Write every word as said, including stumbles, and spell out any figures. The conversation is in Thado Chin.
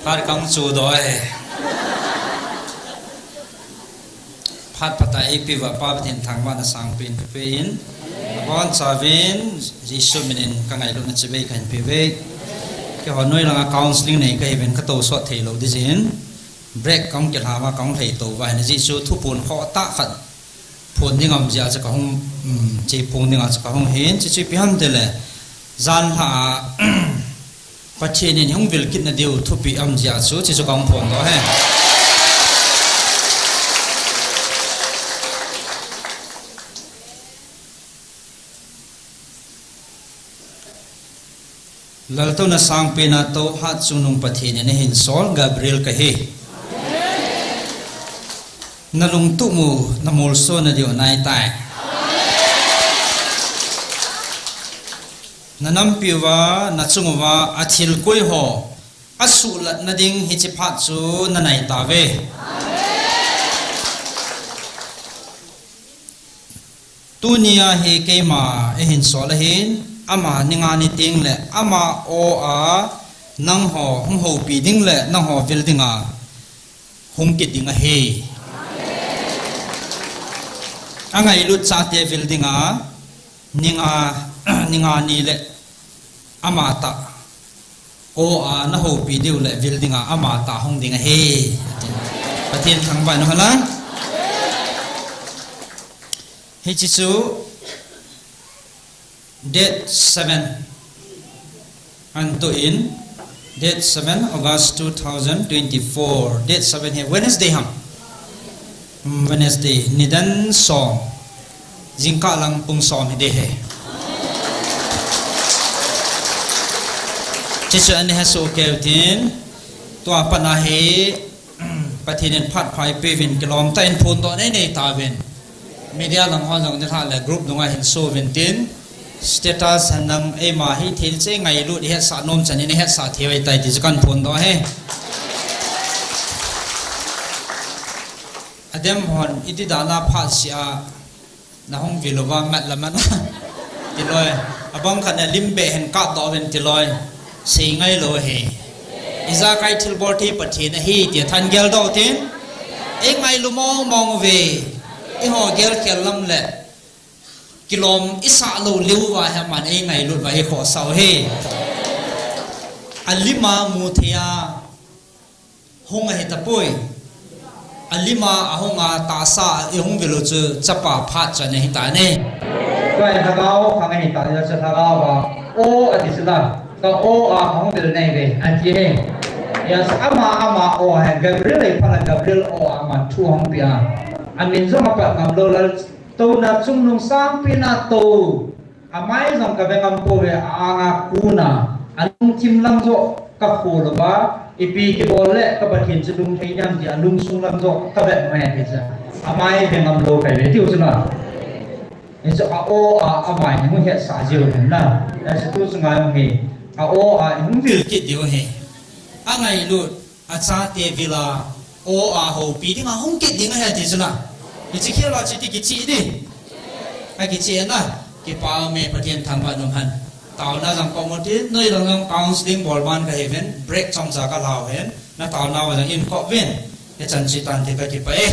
Phat kang chu do e. Phat phatah eipeuva Pa Pathen thangvahna sangpen kapen. Abon chauvin Jesu minin kangailutna chibai kahin peuve. Keiho noi langa counseling nei kahiuvin katou sot thei lou ding jin. Break kang kilhama kang lhai touva hin Jesu thupun khoh tah khat phon ding am jeh a chu kahung, um, chepong ding a chu kahung hin, chuchu ipi ham tile, jan lha a, Pathen in hung vil kitna diu thupi am jeh a chu, chuchu kahung phon doh e. Laltouna sangpen a tou hat chungnung Pathen in ahin sol Gabriel kahi. Na lungtup u, na molso na diu nai tai. Na nampiuva, na chunguva, athil koi ho, asuhlat na ding hiche phat chu na nai tauve. Tunia hi keima eihin sol ahin, ama ninga ni ding le, ama aw a, nangho hung houpi ding le, nangho vil dinga, hung kit ding ahi. Angailut chate vil dinga, ninga, ninga ni le, ama tah. Aw a, na houpi diu le, vil dinga, ama tah hung ding ahi. Pathen thangvah in umhen lang. Hiche chu date seven. Anto in date seven August two thousand twenty-four. Date seven hi Wednesday ham. Hmm, Wednesday, nidan som. Jingkah lang pung som hi ding ahi. Chuchu ana hesoh keiyu tin, tua pat a hi, Pathen in phat pha eipeuvin kilom tah in phondoh nei nei tauvin. Media lang ho jong nilhah le group dunga hin souvin tin, status hen lang eima hi thil che ngailut ihetsah nom chan in ihetsah thei u ahitai ti chu kahin phondoh e. Adem hon iti dan a phat seh a, na hung vil uva mat la mat a. Tiloi. Abang khat na lim beh hen kap doh uvin tiloi. Sei ngailou ahi. Ijakai thilbol thei Pathen ahi tia than gel doh tin. Eingailu mong mong uve. Eiho gel khel lam le. Kilom isah lou leu va hi aman eingailut va eikhohsah u ahi. Alim a mu thei a. Hung ahi tapoi. Alim a ahung a tahsa a ihung vil u chu chapa phat chu ana hi tan e. Tua hi lhagao khang ahi tan, chu lhagao a aw ati chu la. Ka aw a kahung vil nei ve ati e. Yes, ama, ama aw hi Gabriel ahi phat a Gabriel aw a aman thu ahung peh a. Amin jong apat ngam lou, Laltouna chungnung sangpen a tou. Amai jong kave ngam pouve, a-anga kon a, alungthim lam joh kakhol uva, ipi kibol le ka Pathen chu lungthim nam ti alungsung lam joh kavet mai ti chu. Amai ve ngam lou kahi ve tiu chu na. Hichu a aw a amai hung hetsah jiu hen na. Hichu tu chunga hung hi. A aw a hung vil kit diu ahi. Angailut. Achate vil a, aw a houpi dinga hung kit ding ahi ati chu na. Hiche khel a chuti kicheh ding. Akicheh na, kipa ume Pathen thangvah in umhen. Taona jong kom utin, noi lang jong counseling bol ban kahiuvin, break chomcha kalhau hen, na taona uva jong in kop uvin. Hichan chu tante kakipah e.